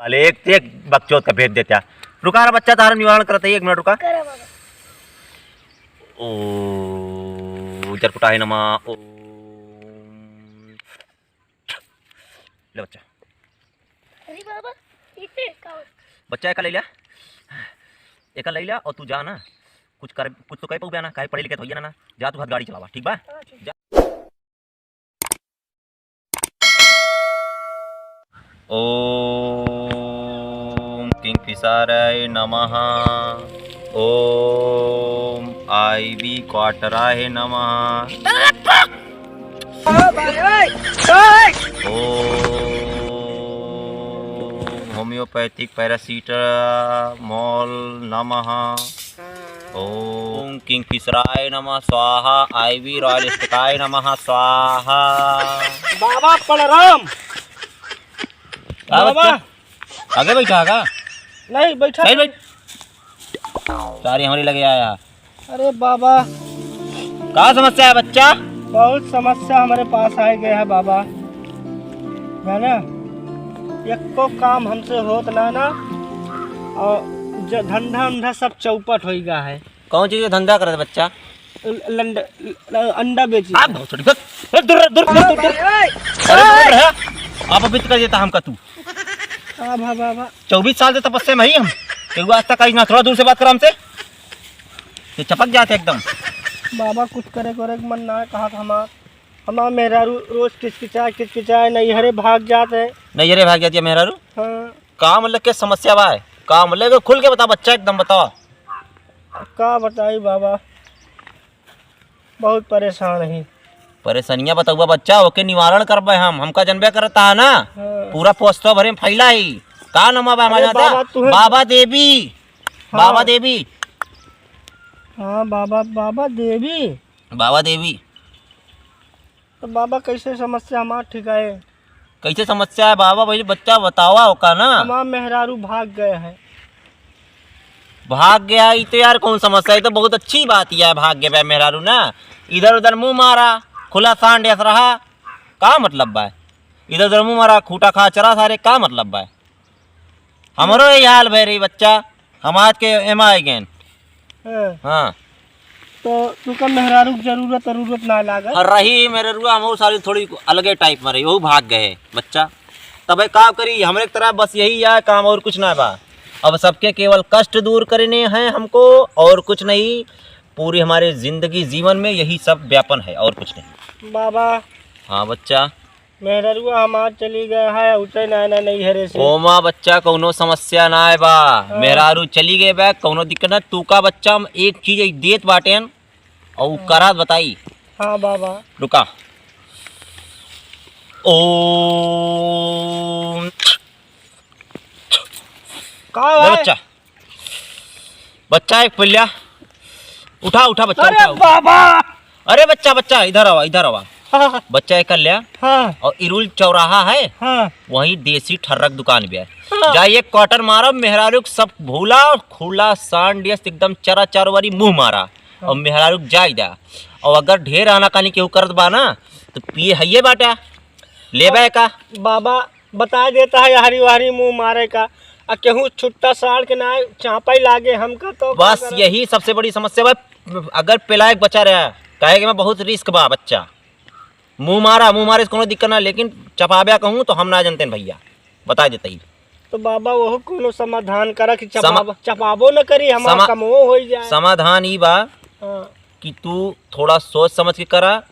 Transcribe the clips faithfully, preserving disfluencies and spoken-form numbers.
अरे एक, एक बकचोद का भेद देता। रुका रे बच्चा, तारा निवारण करत है, एक मिनट रुका। करा बाबा। ओ जरकुटाय नमः, ओ ले बच्चा। अरे बाबा, इसे का हो? बच्चा, एका ले लिया, एका ले लिया और तू जा ना, कुछ कर, कुछ तो कह पाऊबे ना, काहे पढ़े लिखे तो होइए ना, ना, जा तू हाथ गाड़ी चलावा, ठीक बा? हाँ, ठीक। जा। ओम किंगफिशराय नमः, ओम आईवी क्वार्टराय नमः। ओम होम्योपैथिक पैरासीटामोल नमः। ओम किंगफिशराय नमः स्वाहा, आईवी रॉयल स्टिकाय नमः स्वाहा। बाबा प्रणाम। का बाबा। बच्चा? आगे बैठा का? नहीं, बैठा नहीं, नहीं। बैठ। सारी हमरे लगे आया। अरे बाबा। का समस्या है बच्चा? बहुत समस्या हमरे पास आए गए है बाबा, है ना? एको काम हमसे होत ना ना, और ज-, धंधा उंधा सब चौपट होइ गया है। कौन चीज का धंधा करत बच्चा? ल-, लंड-, ल-, अंडा बेची। आप बहुत छोटी, बस। अरे दूर रह, दूर, दूर, दूर, दूर। अरे दूर रह। आप अभी तो कर देता हमका तू। हाँ, बाबा, बाबा। चउबीस साल से तपस्या में ही हम। केहू आज तक आई ना, थोड़ा दूर से बात करा हमसे। ये चपक जाते एकदम। बाबा, कुछ करे, करे के मन ना है, कहा था हमार, हमार मेहरारू रोज किचकिचाए, किचकिचाए, नैहरे भाग जात है। नैहरे भाग जाती है मेहरारू? हाँ। का मतलब के समस्या बा? का मतलब के खुल के बता बच्चा, एकदम बतावा। का बताई बाबा, बहुत परेशान ही। परेशानियां बतउबा बच्चा, ओके निवारण करबे हम, हमका जनबे करता है ना। हाँ। पूरा पोस्तवा भरे में फैला ही। का नाम बा अरे हमारे यहाँ? बाबा, तू है बाबा देवी। हाँ। बाबा देवी। हाँ बाबा, बाबा देवी। बाबा देवी। तो बाबा, कैसे समस्या हमार ठिकाए? कैसे समस्या है बाबा? भाई बच्चा बतावा ओका ना। हमार मेहरारू भाग गए है। भाग गया? ई तो यार कौन समस्या है? ई तो बहुत अच्छी बात है, भाग गया मेहरारू ना। इधर उधर मुंह मारा, खुला सांड ऐस रहा, का मतलब बा? इधर उधर मुंह मारा, खूटा खा चरा सारे, का मतलब बा? हमरो यही हाल भय रही बच्चा, हम आज के एमा आई गए। हाँ। हाँ। तो तुका मेहरारू के जरूरत, जरूरत ना लागल? अरे रही मेहरारू, हम सारी थोड़ी अलगे टाइप में रही, वो भाग गए बच्चा। तबे का करी, हमरे तरह बस यही है काम और कुछ ना बा। अब सबके केवल कष्ट दूर करने हैं हमको और कुछ नहीं। पूरी हमारे जिंदगी जीवन में यही सब व्यापन है और कुछ नहीं। बाबा। हाँ बच्चा। मेहररुआ हमार चली गए है, उठे ना, ना, नैहरे से। ओमा बच्चा कौनो समस्या ना है बा। हाँ। मेहरारू चली गए बा, कौनो दिक्कत ना। तू का बच्चा हम एक चीज एक देत बाटेन और उ हाँ। करात बताई। हाँ बाबा। रुका। ओम। का ले भाई? बच्चा। बच्चा एक पल्ला। उठा, उठा बच्चा, अरे उठा, उठा। बाबा। अरे बच्चा, बच्चा, इधर आवा, इधर आवा। हाँ। बच्चा एक कर लिया। हाँ। और इरुल चौराहा है, हाँ। वहीं देसी ठर्रक दुकान भी है। हाँ। जा एक quarter मारा, मेहरारू के सब भूला, खुला सांड यस एकदम चरा चर वाली मुंह मारा। हाँ। और मेहरारू के जाई दा। और अगर ढेर आनाकानी केहू करत बा ना, तो पिए हइये बाटा। लेबे का? बाबा, बता देता है, हरी वारी मुंह मारे का। आ केहू छुट्टा साड़ के ना चापा ही लागे हमका तो का बस करब? यही सबसे बड़ी समस्या बा। अगर पेलायक बचा रहा, काहे कि मैं बहुत risk बा बच्चा। मुंह मारा, मुंह मारे से कोनो दिक्कत ना, लेकिन चपाब्या कहूँ तो हम ना जनते हैं भैया, बता देते ही। तो बाबा वहू कोनो समाधान करा कि समा-, चपाब-, चपाबो न करी, हमार समा-, कमवो होई जाए। समाधान ई बा हाँ। कि तू थोड़ा सोच समझ के करा,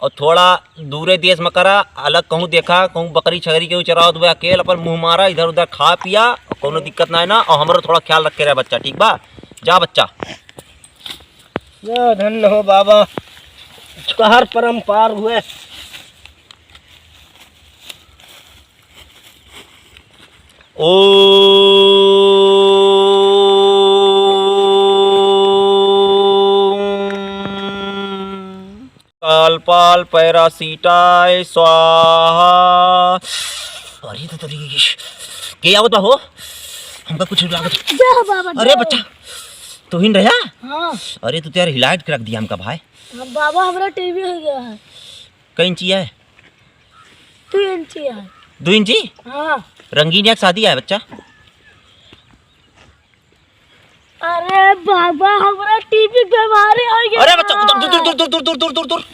और थोड़ा दूरे देश में करा, अलग कहूँ देखा, कहूँ बकरी छगरी केहू चरावत हुए अकेल, अपन मुंह मारा, इधर उधर खा पिया, कौनो दिक्कत ना है ना, और हमरो थोड़ा ख्याल रखे रहे बच्चा, ठीक बा? जा बच्चा। जय धन्य हो बाबा, कहर परम पार हुए। ओम कालपाल पैरासीटाय स्वाहा। अरे तो तेरी के आवत बा हो? हमका कुछ लागत। जा बाबा, अरे जा। बच्चा, तू ही न रहा? हाँ। अरे तू तो यार हिलाइट के रख दिया हमका भाई। हाँ, बाबा हमरा टीवी हो गया है। कई इंची है? दो इंची है। दो इंची? हाँ। रंगीनिया की शादी है बच्चा। अरे बाबा, हमरा टीबी के बीमारी होइ गया। अरे बच्चा, दूर, दूर, दूर।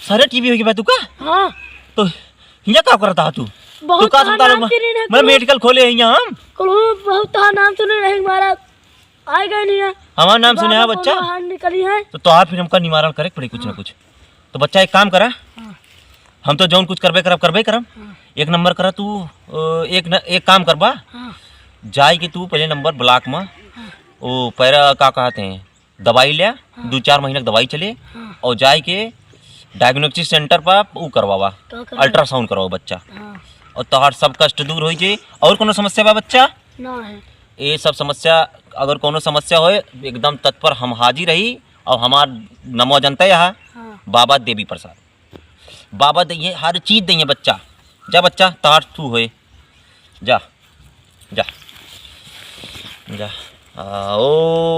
सारे टीबी होइ गया तू का? हाँ। तो हियाँ का करता है तू? बहुत तू का तोहार सुनता नाम लो? सुने रहे मैं कुल। मेडिकल खोले हैं यहाँ हम। कुल बहुत तोहार नाम सुने रहे हमारा। आ गए नहीं है। हमारा नाम सुने है बाबा बच्चा? कौनो हाथ निकली है। तो तोहार फिर हमका निवारण करे के पड़ी कुछ ना हाँ। कुछ। तो बच्चा एक काम करा। हाँ। हम तो जौन कुछ करबे करब, करबे करब। हाँ। एक नंबर करा तू, अ, एक न, एक काम करबा। हाँ। जाए के तू पहले नंबर ब्लॉक में, हाँ। ओ पैरा का कहते हैं, दवाई ले, हाँ। दो चार महीना के दवाई चले, हाँ। और जाए के डायग्नोस्टिक सेंटर पर ऊ करवावा, का करवावा? अल्ट्रासाउंड करवावा बच्चा। हाँ। और तोहार सब कष्ट दूर होइ जाए। और कोनो समस्या बा बच्चा? ना है। ये सब समस्या, अगर कोनो समस्या होए, एकदम तत्पर हम हाजिर रही। और हमार नमो जनता यहाँ हाँ। बाबा देवी प्रसाद, बाबा दइहे, हर चीज दइहे बच्चा। जा बच्चा, तोहार तू होए, जा, जा, जा। आ, ओम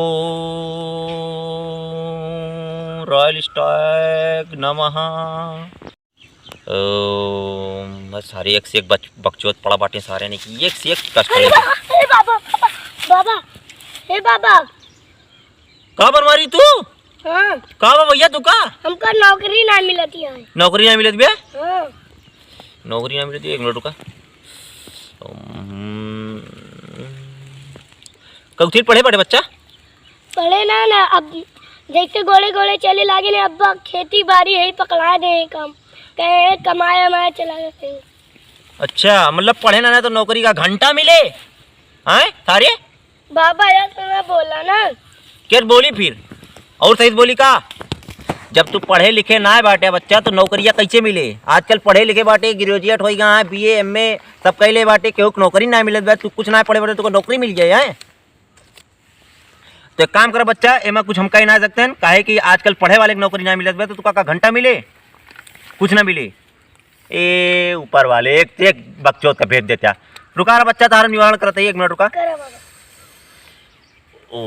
रॉयल स्टैग नमः। ओम, बस सारे एक से एक बच-, बकचोद पड़ा बाटे सारे ने कि एक से एक कष्ट अरे लेके। बाबा, अरे बाबा, बाबा, बाबा, हे बाबा। का बनवारी तू? हाँ। का बा भैया तू का? हमका नौकरी ना मिलती है। नौकरी ना मिलत बे? हाँ। नौकरी ना मिलती, एक मिनट रुका। हम्म, कौथिर पढ़े बाटे बच्चा? पढ़े ना, ना, अब जैसे गोड़े गोड़े चले लागे ना, अब खेती बाड़ी है, पकड़ा दे काम, कहे कमाए हमारे चला जाते हैं। अच्छा, मतलब पढ़े ना, ना तो नौकरी का घंटा मिले, हैं थारे? बाबा, ऐसा ना बोला ना। के बोली फिर? और सही से बोली का? जब तू पढ़े लिखे ना बाटे बच्चा, तो नौकरिया कैसे मिले? आजकल पढ़े लिखे बाटे, ग्रेजुएट होइ गया है, बीए, एमए सब कैले बाटे, केहू के नौकरी ना मिलत बा। तू कुछ ना पढ़े बाटे, तुका नौकरी मिल जाए, हैं? तो एक काम कर बच्चा, एमा कुछ हम कह ना सकते हैं, काहे कि आजकल पढ़े वाले के नौकरी ना मिलत बा, तो तुका का घंटा मिले? कुछ ना मिले। ए ऊपर वाले एक से एक बकचोद का भेद देता। रुका रे बच्चा, तारा निवारण करत है, एक मिनट रुका। करा बाबा। ओ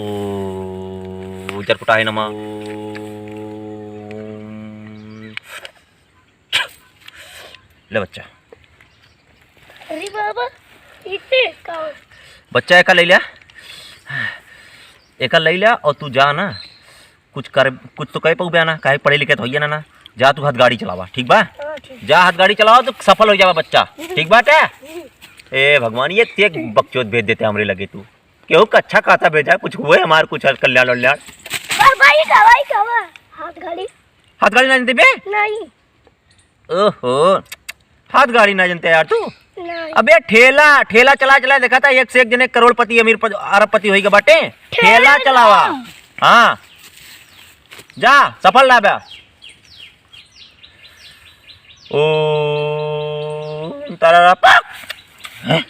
जरकुटाहे नमः। ओम। ले बच्चा। अरे बाबा, इसे का? बच्चा एका ले लिया, एका ले लिया और तू जा ना। कुछ कर, कुछ तो कह पउबे ना, काहे पढ़े लिखे तो होइए ना, ना। जा तू हाथ गाड़ी चलावा, ठीक बा? हाँ, ठीक। जा हाथ गाड़ी चलावा तो सफल हो जावा बच्चा, ठीक बाटे? हम्म। ए भगवान, ये तेज बकचोद भेज देते हमरे लगे तू। केहू का अच्छा खाता भेजा, कुछ हुए हमार कुछ कल्याण उल्याण। बा-, भाई का, भाई का बा? हाथ गाड़ी। हाथ गाड़ी ना देबे? नहीं। ओहो, हाथ गाड़ी ना जनते यार तू? नहीं। अबे ठेला, ठेला चला चला देखा था, एक से एक जने करोड़पति, अमीर पति, अरबपति होई के बाटे। ठेला ठेला चलावा। चलावा। हाँ। जा, सफल ना बा। ओ, तारा रा पा। हैं?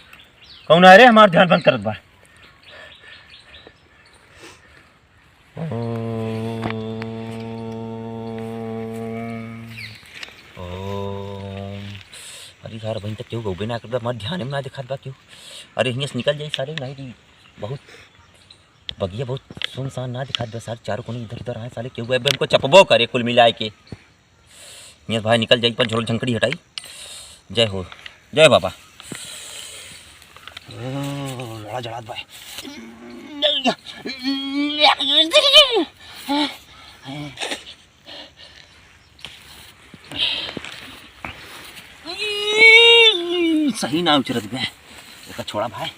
कौन आ रे हमार ध्यान भंग करत बा? ओम, ओम। अरे यार, अबहिन तक केहू गउबे ना करत बा, हमार ध्यान में ना दिखात बा केहू। अरे, हियाँ से निकल जाई सारे, नहीं दी। बहुत बगिया बहुत सुनसान ना दिखात बा सारे, चारों कोने इधर उधर आए साले, केहू अबे हमको चपबो करे कुल मिलाए के। नियत भाई निकल जाई, पर झोल झंकड़ी हटाई। जय हो, जय बाबा। ओ, लड़ा जड़ात भाई। सही ना उचरत बे। एका छोड़ा भाई।